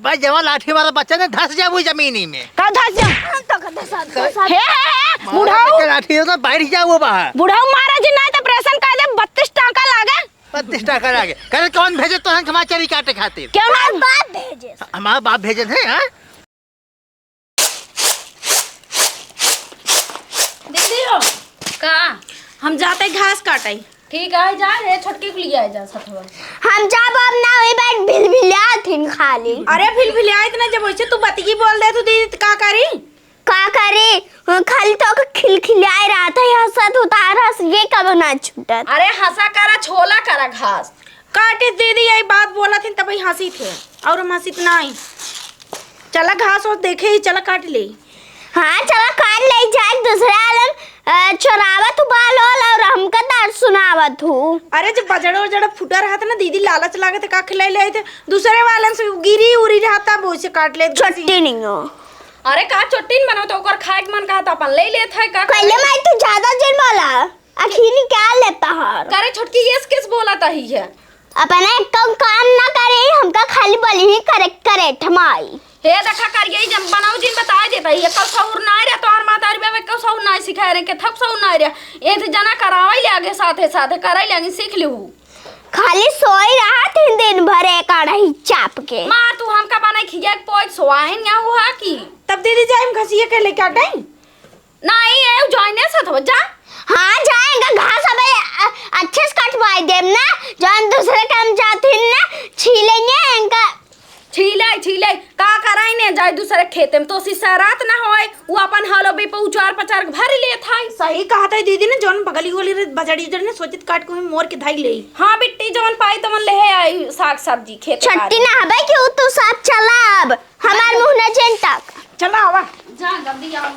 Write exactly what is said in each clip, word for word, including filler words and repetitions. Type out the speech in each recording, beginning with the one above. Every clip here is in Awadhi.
भाई, जवान लाठी वाला बच्चा ने धस जाबू जमीनी में। का धस जा? हम तो का धस, धस, धस। हे, हे, हे, मारा बुढ़ऊ। बच्चा लाठी हो तो बैठ जाओ बाहर। बुढ़ऊ मारा जी, नाहीं तो ऑपरेशन कर दे, बत्तीस टाका लागे। बत्तीस टाका लागे। करे कौन भेजे तोहन के हमार चरी काटे खातिर? क्यों ना? हमार बाप भेजे। हमार बाप भेजे थे, हाँ? दीदी हो, का? हम जाते घास काटे। ठीक है, जा रे, छोटकी को लिया जा सथवा। हम जाब अब ना, वही बैठ भिलभिलात हिन खाली। अरे भिलभिलात ना, जब वैसे तू बतिकी बोल दे तू दीदी त का करी? का करी? खाली तो के खिलखिलाए रहत है, हंसत उतार हंस ये कब ना छूटत। अरे हंसा करा, छोला करा घास। काटित दीदी यही बात बोलत हिन, तबही हंसित है, और हम हंसित नाहीं। चला घास और देखे ही, चला काट ले। हाँ, चला काट ले जाए, दूसरे आलम, अ, चोरावत हूँ बाल ओल और हमका दर्द सुनावत हूँ। अरे, जब बजड़ा उजड़ा फूटा रहत ना दीदी, लालच लागत का खिलाई ले आइत, दूसरे वालन से गिरी उरी रहत, तब उसे काट लेत। छोट्टी नहीं हो। अरे, का छोट्टी न बनो तो ओकर खाए के मन कहत अपन ले लेत है, का पहले करे? माई तू ज्यादा जिन बोला। अखिनी क्या लेता हर? करे छोटकी, येस केस बोलत ही है? अपने एक्को काम ना करे, हमका खाली बोली ही करे, करे ठमाई। हे देखा करिए, जब बनाऊ जिन बताए देता ही, एक्को सहूर ना रहे, तोहर माता रे बाबा एक्को सहूर ना सिखाए रहे, के थक सहूर ना रहे। ये तो जना करावे ले आगे साथे साथे, करे ले आगे सीख लेहू। खाली सोई रहा तीन दिन भर एक अढ़ाई चाप के। माँ, तू हमका बनाई खिया के पोज सोआइन या हुआ की? तब दीदी जाए हम घसिए के लेके आटे। नाहीं, ए, उ जॉइने से धो जा। हाँ, जाएगा, घास अबे, अ, अच्छे से कटवाई देम ना, जौन दूसरे काम जाथिन ना, छीलेंगे इनका। छीले, छीले, का कराई ने जाए दूसरे खेते में, तो सी सरात ना होए, उ अपन हलो भी पे उचार पचार के भर लेत है। सही कहत है दीदी ने, जौन बगली वाली रे बजड़ी उजड़ी ने सोचित काट के मोर के धाई ले। हाँ बिट्टी, जौन पाई तवन ले आई साग सब्जी खेत छट्टी बाड़ी। ना हबे कि उ तू साथ चला अब, हमार मुँह न जेन तक। चला आवा। जा जल्दी आओ।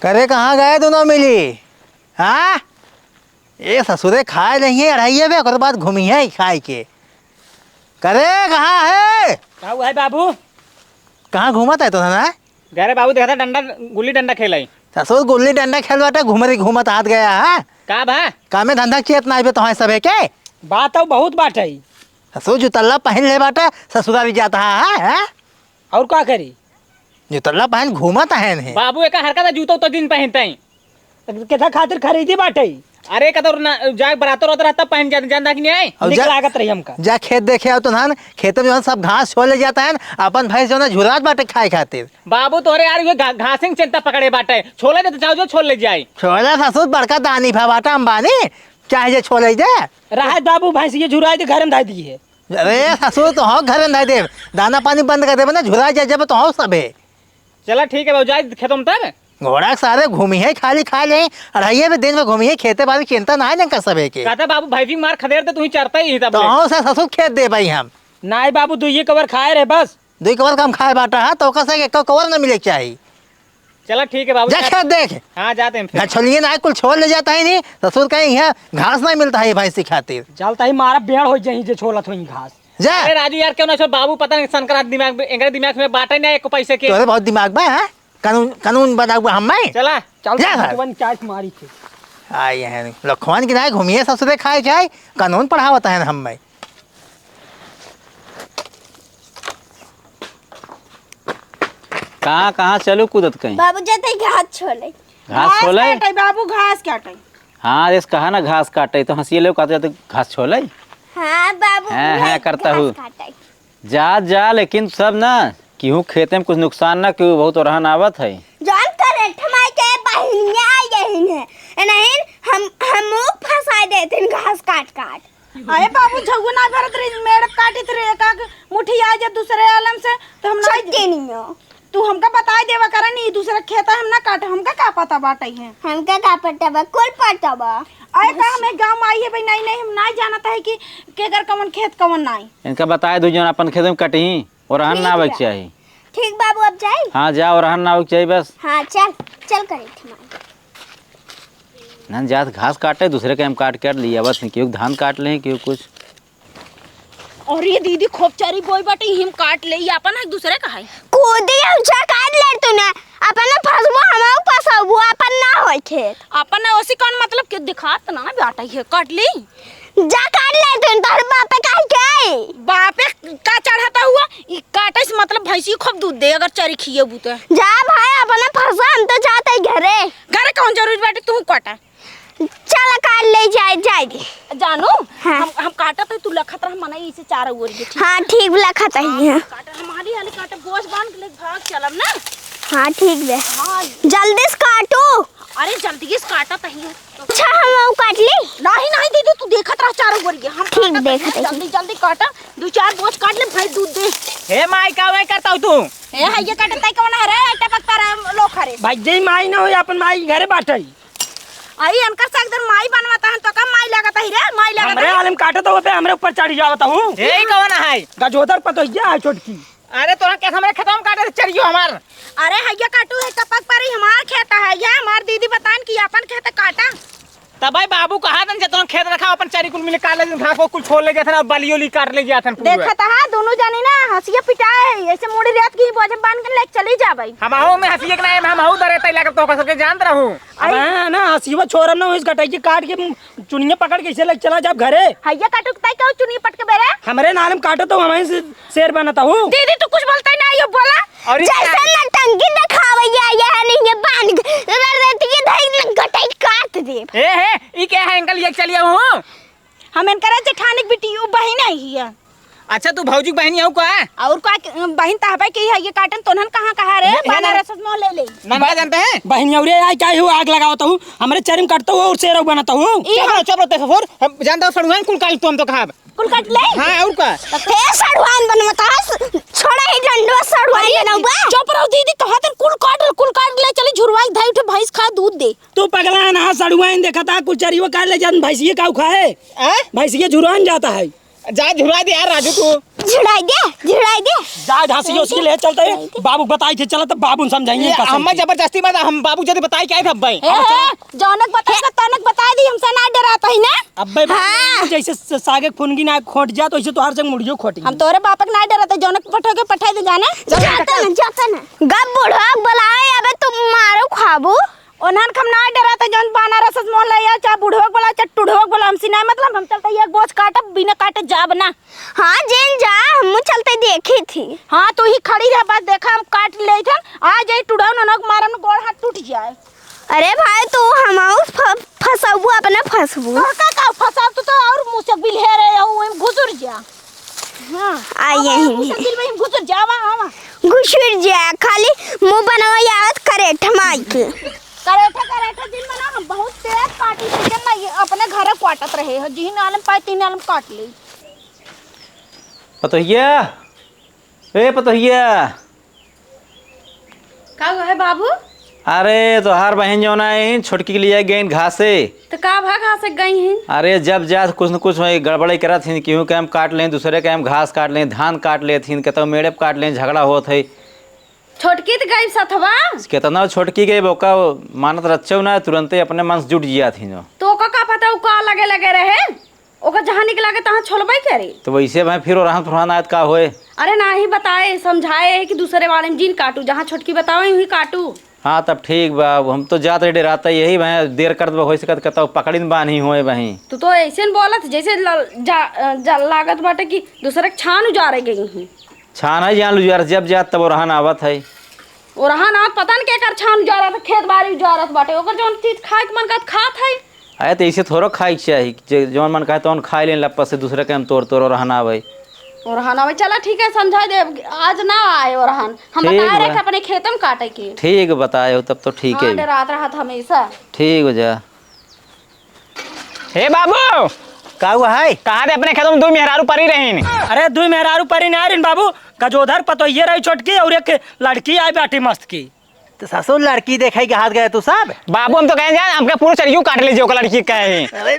करे कहाँ गए दोनों मिली? हाँ, ये ससुरे खाए नहीं है अढ़ाइये बे, ओकर बाद घूमी है खाए के। करे कहाँ है? का हुआ है बाबू? कहाँ घूमत है तो ना? घरे बाबू देखा था डंडा, गुल्ली डंडा खेलाई। ससुर गुल्ली डंडा खेल बाटे, घूमत घूमत हाथ गया है। का बा? कामे धंधा चेत ना आइबे तोहार सभे के। बात तो बहुत बाटे। ससुर जुतल्ला पहिन ले बाटे, ससुरा भी जाता है, हैं? और का करी? जुतल्ला पहिन घूमत है ने। बाबू एका हरकत है, जूता उता दिन पहनते हैं। केथा खातिर खरीदी बाटे? अरे कदर ना जाए बरातर उतर तब पहन जान जान कि नहीं आए। और निक जा, लागत रही हमका। जा खेत देखे आओ तो धान, खेत में जौन सब घास छोल ले जाता है, अपन भैंस जौन झुरात बाटे खाए खातिर। बाबू तोरे यार ये घा-, घासिंग चिंता पकड़े बाटे, छोले दे तो जाओ जो छोल ले जाए। छोला ससुर बड़का दानी भा बाटा अंबानी, चाहे जे छोले दे। रहे बाबू भैंस ये झुराए दे घर में धाई दी है। अरे ससुर तो हो घर में धाई दे, दाना पानी बंद कर देबे ना, झुरा जा जब तो हो सबे। चला ठीक है बाबू, जाए खेतों में तब। घोड़ा के सारे घूमी है, खाली खा ले, अढ़ाइये में दिन में घूमी है, खेते बाड़ी चिंता ना है इनका सबे के। कहता बाबू भैंसी मार खदेर दे, तू ही चरता ही तब तो ले। हो सा ससुर खेत दे भाई हम। नाई बाबू, दुइये कवर खाए रहे बस। दुई कवर कम खाए बाटा है, तो ओकर से एक कवर ना मिले के चाही। चला ठीक है बाबू, जा जा। खेत देख। हाँ, जाते हैं फिर। ना छोलिए ना, कुल छोल ले जाता है नहीं, ससुर कहीं यहाँ घास नहीं मिलता है ये भैंसी खातिर। चलता ही मारा बेड़ हो जाही जे छोलत होई घास। जा। अरे राजू यार, क्यों ना छोड़, बाबू पता नहीं संक्रांत दिमाग में, एंगरे दिमाग में बाटे ना एक पैसे के। तोरे बहुत दिमाग बा, हाँ? कानून, कानून बनाऊ बा हम में? चला। चल, जा सर। भगवान क्या मारी थे। आई है, लखवान की ना घूमिए ससुरे खाए जाए, कानून पढ़ावत है हम में। कहाँ, कहाँ चलू कूदत कहीं? बाबू जाते घास छोले। घास घास छोले? काटे बाबू, घास काटे। हाँ, जैसे कहा ना घास काटे, तो हंसिए ले कहते जाते घास छोले। हाँ बाबू, हाँ, हाँ, मैं करता घास हूँ। काटे। जा, जा, लेकिन सब ना, केहू खेते में कुछ नुकसान ना, केहू बहुत ओरहन आवत है। जौन करे ठमाई के बहिनिया आई गई है, नहीं हम, हम मुंह फंसाए देते हैं घास काट काट। अरे बाबू, झउआ ना भरत रही, मेड़ काटित रहे, एक आग मुट्ठी आ जा दूसरे आलम से, तो हम ना छोटकी नहीं हो। तू हमका बताई देवा करे नी, दूसरे खेता हम ना काटे, हमका का पता बाटे है? हमका का पता बा, कुल पता बा। अरे का हमें गाँव में आई है भाई, नहीं, नहीं, हम ना जानत है कि केकर कवन खेत कवन नाई। इनका बताए दू जन अपन खेत में कटही, ओरहन ना ठीक आवे के बा। चाही। ठीक बाबू, अब जाई? हाँ, जा, ओरहन ना आवे के चाही बस। हाँ, चल, चल करे ठमाई। ना जात घास काटे, दूसरे के हम काट काट लिया, बस केहू धान काट ले, केहू कुछ। और ये दीदी खूब चरी बोई बाटे, हिम काट ले, ये अपन है दूसरे का है? कु कूदी हम जा काट ले तू ना। अपना फसबो हमहू फसबो, अपन ना होई खेत। अपन ना ओसी कौन मतलब कि दिखात ना बाटे है, काट ली। जा काट ले तू, तोहर बापे काहे के? बापे का चढ़ाता हुआ? ई काटे से मतलब भैंसी खूब दूध दे, अगर चरी खिएबू तो। जा भाई, अपना फंसा, हम तो जाते ही घरे। घरे कौन जरूरी बाटे, तू काटा। चल काट ले जाए, जाए दे। जानू, हाँ। हम, हम काटत है, तू लखत रह, मना इसे चारा ओर के, ठीक हाँ, है? ठीक लखत है, हाँ, हाँ। काट, हम हाली हाली काटे, बोझ बांध के ले भाग चलब ना। हाँ, ठीक बे। हाँ। जल्दी से काटू। अरे, जल्दी से काटत है। अच्छा, हम वो काट ली? नहीं, नहीं दीदी, तू देखत रह चारों ओर के। हम ठीक, काटत देखत हई, है। जल्दी, जल्दी काटा, दो चार बोझ काट ले, भाई दूध दे। हे माई, का वै करता हूँ तू? ए, हाय, ये काटत है कौन है रे? टपकता रहे लोग हरे। भाई, जे माई ना हो, अपन माई घरे बाटई। आई, इनकर से एकदम माई बनवाता है, तो का माई लागत है रे? माई लागत हमरे है। आलम काटत हो बे, हमरे ऊपर चढ़ी जावत हूँ। ए, ई कौन है? गजोदर पतोहिया है छोटकी। अरे, तोरा के हमरे खेतवा में काटे चरियो हमार। अरे, हैया काटू है, टपक पर ही हमार खेत है, ये हमार दीदी बतान कि अपन खेत काटा। तब भाई बाबू कहा तन जे तोहन खेत रखा, अपन चरी कुल मिले काट ले, घास को कुल छोड़ ले जाथन, अब बलियो ली काट ले जाथन कुल। देखत हा, दोनों जानी ना हंसिया पिटाए है, ऐसे मुड़ी रेत की बोझे बांध के लेके चली जा भाई। हम आऊ में हंसिया के ना, हम आऊ दरे तैला के तोहका सबके जानत रहू। अब आई। हाँ ना, हंसिया छोरम ना, इस गटाई के काट के चुनिया पकड़ के इसे लेके चला जाब घरे। हैया काटू के ताई कहू चुनिया पटके बेरे? हमरे नालम काटो तो हमें से शेर बनता हूँ। दीदी, तू कुछ बोलता ही ना, यो बोला। और ये जैसे नटंकी दिखावैया, ये है नहीं, ये बांध के, ये धई गटई काट दे। ए, हे, ई क्या है, अंकल, ये चलिए हूँ। हम इनकर जेठानी के बिटिया, बहिन है हिया। अच्छा, तू भौजी के बहिन हऊ का? और का, बहिन तहबे के है, ये काटन तोनहन कहाँ कहा रे? ये, ये बाना ना। रसत मोह ले ले। नंगा जानते हैं? बहिन, और ये आई क्या हूँ, आग लगावत हूँ, हमरे चरिम काटता हूँ और शेर बनता हूँ। ई चुप रहो, चुप रहो, देखो, फिर हम जानता हूँ, सड़ुआन कुल काल तू हम तो कहा। कुल काट ले। हाँ, और का? तो फेर सड़ुआइन बनवत हस, छोड़ा ही डंडवा सड़ुआइन अरे, बनौबा। चुप रहो दीदी, कहा तन कुल काट, कुल काट ले, चली झुरवाई धाई उठे भैंस खा दूध दे। तू पगला ना, सड़ुआइन देखा था, कुल चरियो काट ले जान, भैंसिये काऊ खाए? आ? भैंसिये झुरवाइन जाता है। जा झुरवाई दे यार राजू तू। झुरवाई दे, झुरवाई दे। जा घासी उसकी ले चलते हैं। बाबू बताई थे, चला तब बाबू समझाएंगे ये का सही अम्मा की। जबरदस्ती मत, हम बाबू जदे बताई क्या है अब्बे? ए, ए, जौनक बताई तो तनक बताई दी, हमसे ना डरात ही ना। अब्बे बाबू हाँ। जैसे स-, सागे फुनगी ना खोट जा तो इसे तोहार संग मुड़ियो खोटी। हम तोरे बापक ना डरात, जौनक पठो के पठाई दे जाना। जाता ना, जाता ना। गप बुढ़वा बुलाए, अबे तुम मारो खाबू। ओन्हन के हम ना डरात, जौन बाना रसत मोह ले या, चाहे बुढ़वा के बोला, चाहे टुढ़वा के बोला, हमसे ना मतलब, हम चलते एक बोझ काटब, बिना काटे जाब ना। हाँ, जेन जा, हमहू चलते देखी थी। हाँ, तू ही खड़ी रह, बस देखा, हम काट ले थे, आ जाई टुढ़वा, ननक मारम, गोड़ हाथ टूट जाए। अरे भाई, तू हमहू फ-, फंसबू, अपने फंसबू। तोहका का फंसाब, तू तो और मुँह से बिलहे रहे हो, वहीं घुसुर जा। हाँ। आ आवा, यही। मुँह से बिल में घुसुर जा, आवा, आवा। घुसुर जा, खाली मुँह बनवा आवत करेठ माई के। करेठा, करेठा दिन में ना हम बहुत तेज काटी थी, जब मैं ये अपने घरे काटत रहे हो, जिही नालम पाए, तीन नालम काट ले। पतोहिया, ए पतोहिया। का हुआ है बाबू? अरे, तोहार बहिन जौन आई, छोटकी के लिए गई घासे। तो का भा घासे गई हैं? अरे, जब जा कुछ न कुछ वही गड़बड़ई करत हिन, केहू के हम काट लें, दूसरे के हम घास काट लें, धान काट लेत हिन, केतौ मेड़े पे काट लें, झगड़ा होत है। छोटकी त गई सथवा। केतना छोटकी गई, ओका मानत रच्चो ना, तुरंते अपने मन से जुट जिया थी जो। तो ओका का पता, उ का लगे लगे रहे, ओका जहाँ निक लागे तहाँ छोलबे करे। तो वैसे भाई फिर ओरहन थोरहन आयत का होए? अरे नाही बताए, समझाए है कि दूसरे वाले में जिन काटू, जहाँ छोटकी बतावे वहीं काटू। हाँ, तब ठीक बा, अब हम तो जात रहे डेराता, यही भाई देर करत बा, हो सकत कतौ पकड़िन बान्ही होए भाई। तू तो ऐसे न बोलत जैसे ल-, जा, जा, लागत बाटे कि दूसरे के छान उजारे गई हैं। छान है जान लुजार, जब जात तब ओरहन आवत है। ओरहन आवत पता न केकर छान उजारत, खेत बाड़ी उजारत बाटे, ओकर जौन चीज खाए के मन करत खात है। अरे तो ऐसे थोड़ा खाए के चाही, जे जौन मन कहे तौन खाए लेन लप्पा से, दूसरे के हम तोड़ तोड़ ओरहन आवे। ओरहन आवे, चला ठीक है, समझा दे, आज ना आए ओरहन, हम ठीक बताए रहे बा। थे अपने खेत में काटे के। ठीक बताए हो, तब तो ठीक हाँ, है। डरात रहत हमेशा। ठीक हो जा। हे बाबू! का हुआ है? कहा थे अपने खेतों में दुई मेहरारू परी रहीन? अरे, दुई मेहरारू परी ना रहीन बाबू, गजोधर पतोहिए रही छोटकी और एक लड़की आई बैठी मस्त की। तो ससुर लड़की देखे के हाथ गए तू सब? बाबू, हम तो कहें जान, हमके पूरा चरियो काट लीजिए ओकर लड़की कहे। अरे,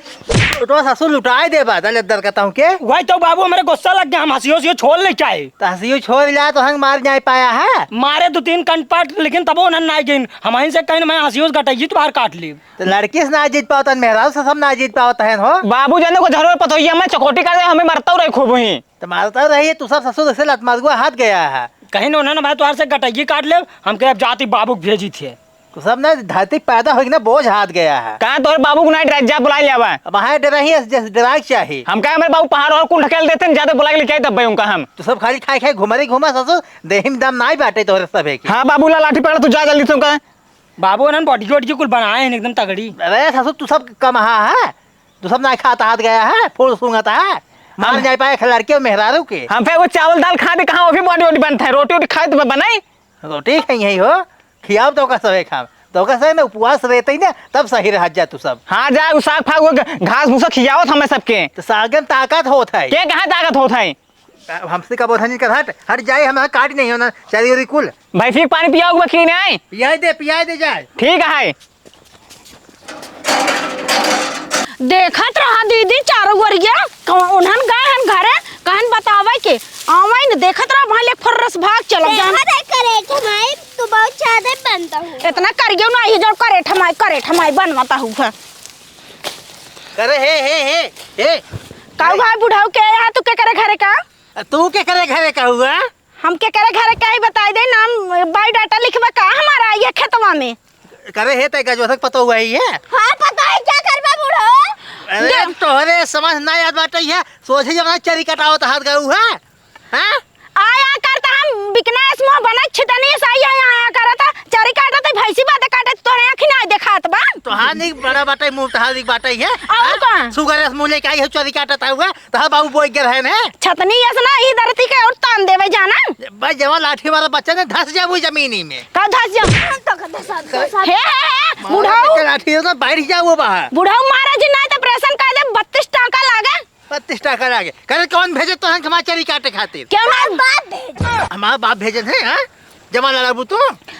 तो ससुर लुटाए दे बा, दल दल कहता हूँ के? वही तो बाबू, हमारे गुस्सा लग गया, हम हंसियो हंसियो छोड़ ले चाहे। तो हंसियो छोड़ ला तो हंग मार जाए पाया है? मारे दो तीन कंटपाट, लेकिन तबो उन्हें ना गिन, हम से कहीं मैं हंसियो गटैजी तो बाहर काट ली। तो लड़की से ना जीत पावत हन, मेहरारू से सब ना जीत पावत हन हो। बाबू जाने को झरोर पतोहिया में चकोटी कर दे, हमें मरता रहे खूब ही। तो मरता रही, तू सब ससुर से लत मार गया, हाथ गया है। कहीं ना उन्होंने भाई तोहार से गटैगी काट ले, हमके अब जाती बाबू के भेजी थे। तो सब ना धरती पैदा होइके ना बोझ हाथ गया है। कहाँ तोहरे बाबू को नहीं डराई, जा बुलाई ले आवा। अब हाँ डरा ही है, जैसे डराई के चाही। हम कहे हमारे बाबू पहाड़ और कुल ढकेल देते हैं, ज्यादा बुलाई लेके आई तब भाई उनका हम। तो सब खाली खाए खाए घुमरी घुमा ससुर, देही में दम नाई बाटे तोहरे सभे के। हाँ बाबू ला लाठी पकड़, तू जा जल्दी से उनका। बाबू उन्होंने बॉडी वॉडी कुल बनाए हैं एकदम तगड़ी। अरे ससुर तू सब कम हा है, तू सब ना खाता हाथ गया है, फूल सूंघता है, मार हम नहीं पाए लड़के और मेहरारू के। हम फिर वो चावल दाल खा दे, कहाँ वो भी बॉडी वॉडी बनता है, रोटी वोटी खाए तो बनाई। रोटी खाई है हो, खियाओ तो का सवे खाम, तो का सवे में उपवास रहते ही ना, तब सही रह जा तू सब। हाँ जा, उ साग फाग वो घ-, घास भूसा खियावत हमें सबके। तो सागन ताकत होत है। के कहाँ ताकत होत है? अब हमसे का बोधन कर हट, हट जाए, हम काट नहीं होना, चलिए रे कुल। भैंसी के पानी पियाओ कि नहीं? पियाई दे, पियाई दे जाए। ठीक है। देखत रहा दीदी चारों ओरिया, कौ-, उन्हन गए हन घरे, कहन बतावे के, आवे न देखत रहा, वहाँ ले फर्रस भाग चलब जान। देखत है करे ठमाई, तू बहुत ज्यादा बनता हूँ। इतना करियो ना, ये जो करे ठमाई, करे ठमाई बनवाता हूँ है। करे हे, हे, हे, हे। काऊ भाई बुढ़ाऊ के यहाँ तू के करे घरे का? तू के करे घरे का हुआ? हम के करे घरे का ही बताई दे, नाम बायोडाटा लिखबा का हमारा ये खेतवा में? करे हे तै गजोधक पतो हुआ ही है? हाँ, पता है क्या करबा बूढ़ो? अरे दे- तोहरे समझ ना याद बाटे है, सोझे जब ना चरी कटावत हाथ गऊ है, हाँ? आया करता हम बिकना इस मुंह बना छितनी साई आया, आया करता चरी काटत है, भैंसी बात काटत तोरे आँखी ना देखात बा। तोहार निक बड़ा बाटे, मुंह तोहार निक बाटे है, और हाँ? का? सुगर इस मुंह लेके आई है, चरी काटत हुआ। तहार बाबू बोइ गए रहे ने। छतनी ऐसे ना, ई धरती के और तान देवे जाना। बस जवान लाठी मारा बच्चा ने धस जाबू जमीनी में। का धस जा? तो का धस, धस, धस। हे, हे, हे, मारा बुढ़ाऊ। बच्चा लाठी है तो बैठ जाओ बाहर। बुढ़ाऊ मारा जी, नहीं तो ऑपरेशन कर दे, बत्तीस टाका लागे। बत्तीस टाका लागे। करे कौन भेजे तोहन के हमार चरी काटे खातिर? क्यों ना? हमार बाप भेजे। हमार बाप भेजे थे, हाँ? जमा लड़ाबू तू?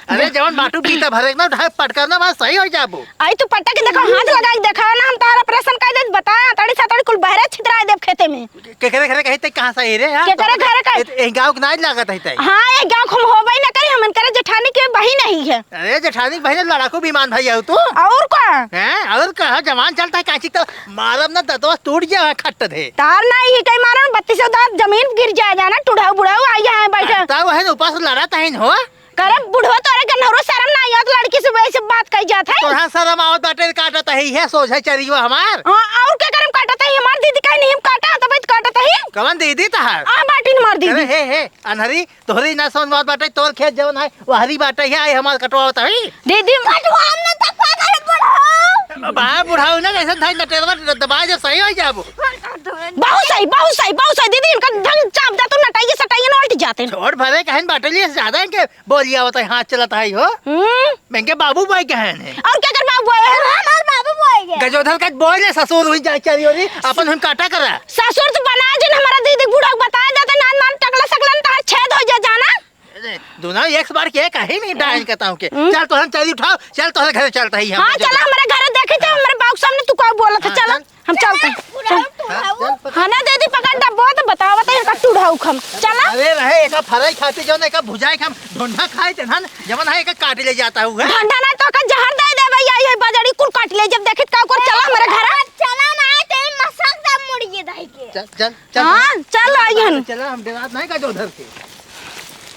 अरे जवन बाटू बीता भरे ना, ढाई पटकरना बस सही हो जाबू। आई तू पटक के देखो, हाथ लगा के देखो ना, हम तोहरा ऑपरेशन कर देत, बताया, तड़ी सा तड़ी कुल बहरे छितरा देब खेते में। के-, केकरे घरे कही तै कहाँ से आई रे, हाँ? केकरे घरे कही? ए, ए गाँव के नाज लागत है तै। हाँ, ये गाँव हम होबे ना करी, हम इनकरे जेठानी के बहिन नहीं है। अरे जेठानी के बहिन लड़ाकू विमान भाई हो तू। और का? हैं? और का? जवान चलता है कांची तो मारब ना दतवा टूट जाए खट्ट दे। तार ना ही कहीं मारन बत्तीस सौ दांत जमीन गिर जाए जाना टुढ़ाऊ बुढ़ाऊ आई है बैठे। तब है ना उपास लड़त है हो। करे बुढ़वा तोरे गन्हरो शर्म ना आवत लड़की से वैसे बात कही जात है। तोरा शर्म आवत बाटे काटत है ये सोझे चरियो हमार। हाँ, और क्या करम काटत है हमार दीदी कहीं नहीं हम काटा तब तो काटत है। कवन दीदी तहार? आ बाटी हमार अरे दीदी। हे हे अनहरी तोहरी ना समझ बात बाटे, तोर खेत जवन है, वहरी बाटे है, आई हमार कटवावत है। दीदी कटवाम ना तब का करे बुढ़ाऊ? बा बुढ़ाऊ ना, कैसे धाई नटेरवा दबा जब सही हो जाबो। बहुत सही, बहुत सही, बहुत सही दीदी, इनका धन चाप जा तो नटाइए सटाइए ना उल्ट जाते हैं। छोड़ भरे कहन बाटे लिए ज्यादा इनके बोलिया होता है, हाथ चलता है हो। हम्म। महंगे बाबू भाई कहन है। और क्या कर बाबू भाई है? हमार बाबू भाई है। गजोधर का बोले ससुर हुई जाए चली हो रही, अपन हम काटा करा। ससुर तो बना जिन हमारा दीदी बुढ़ा को बताया जाता, नान मान टकला सकलन तार छेद हो जा जाना। अरे, दोनों एक बार के कहीं नहीं डाइन कहता हूँ के। हम्म। चल तो हम चली उठाओ, चल तो घर चलता ही हम। हाँ, चला हमारे घर देखे थे, हमारे बाबू के सामने तू का बोला था, हाँ, चला। चल। हम चलते हैं। बुढ़ाऊ, चल। बुढ़ाऊ। हाँ, चल, पकड़। हाँ ना दीदी, पकड़ डब्बो तो बतावत है, का टुढ़ाऊ खम। चला। अरे रहे, एका फराई खाते जौन एका भुजाई खम ढोंढा खाए थे ना, जवन है एका काट ले जाता हुआ। ढोंढा ना तो का जहर दे दे भैया, ये बजड़ी कुल काट ले जब देखित का ओकर चला हमारे घर। चला ना, ते मसक दम मुड़िए दाई के। चल, चल, चल। हाँ, चल आई हन। चला, हम डेरात नहीं का जो उधर से।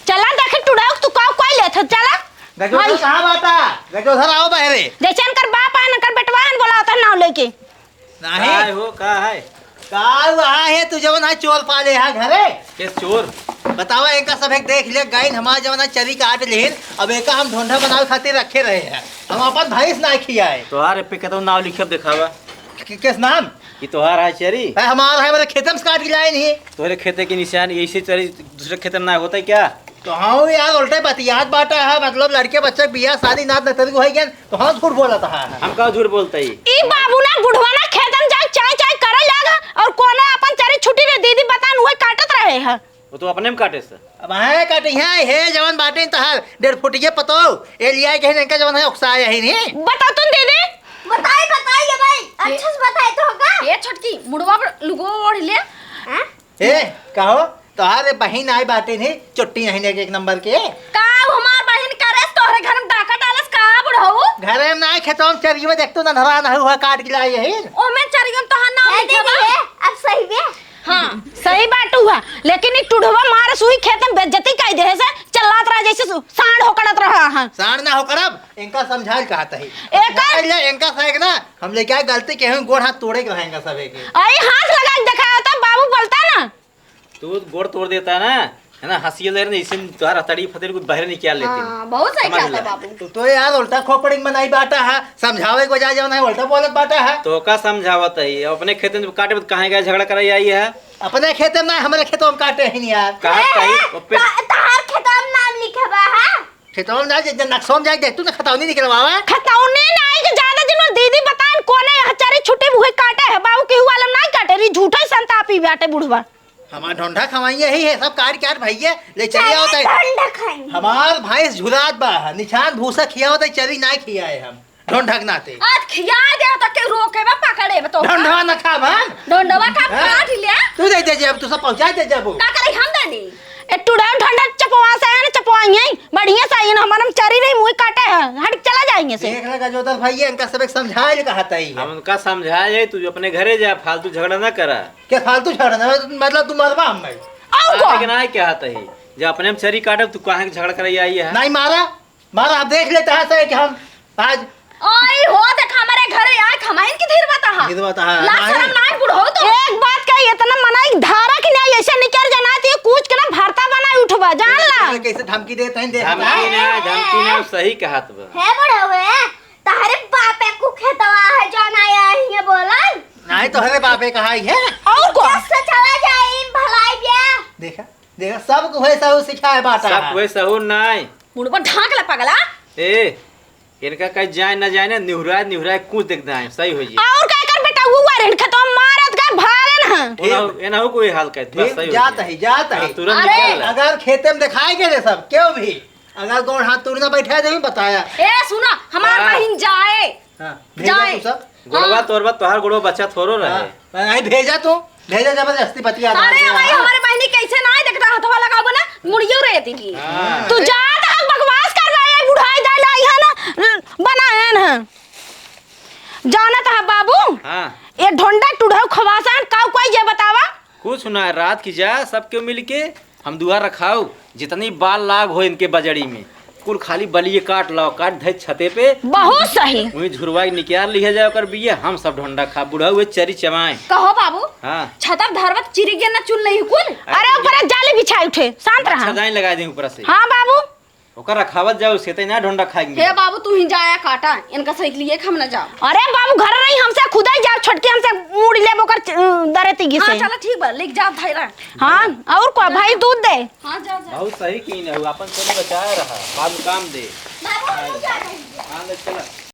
चला देखे टुढ़ाऊ तू का कोई लेत है, चला। गजोधर भाई। कहाँ बाटा? गजोधर आओ बहरे। जैसे इनकर बाप आए, इनकर बेटवा आए, बोला होता है नाव लेके। नहीं। काय हो, का है? का हुआ है, तू जवन है चोर पाले है घरे? के चोर? बतावा, इनका सब एक देख ले, गाइन हमार जवन है चरी काट लेन, अब एका हम ढोंढा बनावे खातिर रखे रहे हैं। हम अपन भैंस ना खियाए। तोहार पे कतौ नाव लिखे दिखावा। कि-, किस नाम? ये तोहार है चरी? है हमार है, मेरे खेते में से काट के लाए नहीं। तोहरे खेते के निशान, ऐसे चरी दूसरे खेते में ना होता है क्या? तो हाँ यार, उल्टे बतियात बाटा है, मतलब लड़के बच्चे के बियाह शादी नात नतरी को है क्या? तो हाँ झूठ बोला था। हम का झूठ बोलता ही? ई बाबू ना बुढ़वा ना खेत में जाए चाय चाय करे लागा और कोने अपन चरी छुट्टी रे दीदी बतान हुए काटत रहे है। वो तो अपने में काटे से। अब है काटे यहाँ है जवन बाटे तहार डेढ़ फुटिये पतो ए लिया के इनका जवन है उकसाए है नहीं। बता तुम दीदी। बताई बताई ये भाई अच्छे से बताई तो होगा। ये छोटकी मुड़वा पर लुगो ओढ़ ले। हैं? ए, कहो, तोहरे बहिन आए बाटे ने, चुट्टी नहीं लेके एक नंबर के। का हमार बहिन करे, तोहरे घर में डाका डालस का बुढ़ऊ? घरे में ना, खेतवा में चरियो में देख तू ना धरा ना हुआ, काट के लाई यही। ओमे चरियो में तोहार नाम ए, लिखे बा। दीदी, ए, अब सही बे। हाँ, सही बात हुआ, लेकिन ई टुढ़वा मार सुई खेत में बेइज्जती कर दे से, चलात रहा जैसे सु-, सांड होकड़त रहा है। सांड ना होकड़ब, इनका समझाइल कहत ही। एकर समझाइल, इनका से एक ना, हम लेके आए गलती के हैं, गोड़ हाथ तोड़े के रहेंगे सबे के। अरे हाथ लगा के दिखाया होता, बाबू बोलता ना। तू गोड़ तोड़ देता ना, है ना, हंसिए ले रहे, इसे तोहर हथड़ी फतड़ी कुछ बाहर निकाल लेते। हाँ, बहुत सही समझ कहता ले। बाबू। तू तो यार उल्टा खोपड़ी में नहीं बाटा है, समझावे के बजाय जवन है उल्टा बोलत बाटा है। तो का समझावत है, अपने खेते में काटे में काहे का झगड़ा कराई आई है? अपने खेते में ना, हमारे खेतों में काटे ही नहीं यार। कहा ए, ताई, ए, ओपे त-, तहार खेतवा में नाम लिखे बा, हाँ? खेतवा में ना, जे, जे नक्शा में जाए देख, तू ना खतौनी निकलवावा। खतौनी नाई के ज्यादा दिन में दीदी बताएन, कोने यहाँ चरी छुट्टी हुई काटे है, बाबू केहू वाला नाई काटे, री झूठे संतापी बाटे बुढ़वा। हमार ढोंढा खवाई यही है, सब कार कार भैया, ले चली आओ तई। ढोंढा खाई। हमार भैंस झुरात बा, निछान भूसा खियाओ तई, चरी नाई खियाए हम। ढोंढा के नाते। आज खिया दे तो के रोके बा, पकड़े बा तो। ढोंढा ना खा भान। ढोंढवा खा, हाँ? काट ले। तू दे दे जे, अब तू सब पहुंचा दे जब। का करे हम दानी? ए टुड़ा ढोंढा चपवा से है ना, चपवाई है। बढ़िया से आइए ना, हमारे में चरी नहीं, मुँह काटे है। हट चला जाएंगे से। देख ले गजोदर भाई, इनका सब एक समझाए कहा तई। हम उनका समझाए है, तू अपने घरे जा, फालतू झगड़ा ना करा। के फालतू झगड़ा ना, मतलब तू मरबा हम भाई। और मारे को? के ना क्या आता है? जब अपने में चरी काटब, तू काहे के झगड़ा करे आई है? नहीं मारा, मारा, आप देख लेता है सही कि हम आज ओए हो, देख हमारे घरे आए, खमाइन की धीर बता हा। धीर बता हा, लाज नहीं। शरम नाई बुढ़ऊ तो। एक बात कही, इतना मनाई धारा की नहीं, ऐसे निकर जाना थी, कूच के ना भरता बनाई उठबा, जान ला। कैसे धमकी देते हैं, देख धमकी ला। ना, धमकी ना, सही कहत बा। हे बुढ़ऊ, तहरे बापे को खेतवा है, जान आया है ये बोलन। नहीं, तोहरे बापे कहा है। और को? जस से चला जाए, भलाई बिया। देखा, देखा, सब को है सहू सिखाए बाटा सब है। कोई सहू नाई। मुड़ पर ढांक ले पगला। ए, इनका कहीं जाए ना जाए ना, निहुराए, निहुराए कूच देख दाएं, सही हो जी। और का कर बेटा, वो वारे इनका तो मारत का भागन है। एना, एना हो कोई हाल कहत, बस ठीक, सही हो जात जी। है, जात हाँ, है। तुरंत अरे। निकल ले। अगर खेते में दिखाए के रे सब, क्यों भी? अगर गोड़ हाथ तोड़ ना बैठा दे, बताया। ए, सुना, हमार हाँ। बहिन जाए। हाँ, भेजा जाए। तू सब। गोड़वा हाँ। तोरवा तोहार गोड़वा बच्चा थोरो रहे। हाँ, नहीं भेजा तू, भेजा जबरदस्ती बतिया अरे दाल भाई, दिया। हमारे बहिनी कैसे ना आए, देखता हथवा लगाबो ना, मुड़ियो रहे थी। हाँ। तू जात है बकवास करवा, ये बुढ़ाई जाए लाई है ना, बनाए ना। जानत है बाबू, हाँ। ये ढोंडा टुढ़ऊ खवासान काऊ कोई ये बतावा? कुछ ना, रात की जा, सब क्यों मिल के हम दुआर रखाऊ, जितनी बाल लाग हो इनके बजड़ी में, कुल खाली बलिए काट लाओ, काट धै छते पे। बहुत सही। वहीं झुरवा के निकाल लिया जाए ओकर बिया, हम सब ढोंडा खा, बुढ़ऊ हुए चरी चमाए। कहो बाबू, हाँ। छतप धरवत चिरी गया ना चुन नहीं कुल। अरे ऊपर जाली बिछाई उठे, शांत रहा। मच्छरदानी लगा दे ऊपर से। हाँ बाबू। ओकर रखावत जाओ, से तै ना ढोंडा खाएंगे। हे बाबू, तू ही जाया काटा, इनका साइकिल ये हम ना जाओ। अरे बाबू, घर रही हमसे खुदा ही जाओ, छोटकी हमसे मुड़ी लेब ओकर च-, दरे तिगी हाँ, से। चला ठीक बा, लेके जा भाई रा। हाँ, और को भाई दूध दे। हाँ, जा, जा। बहुत सही की ना, अपन चोरी बचाए रहा, बाद में काम दे। बाबू, हम जा रहे हैं। हाँ, ले चला।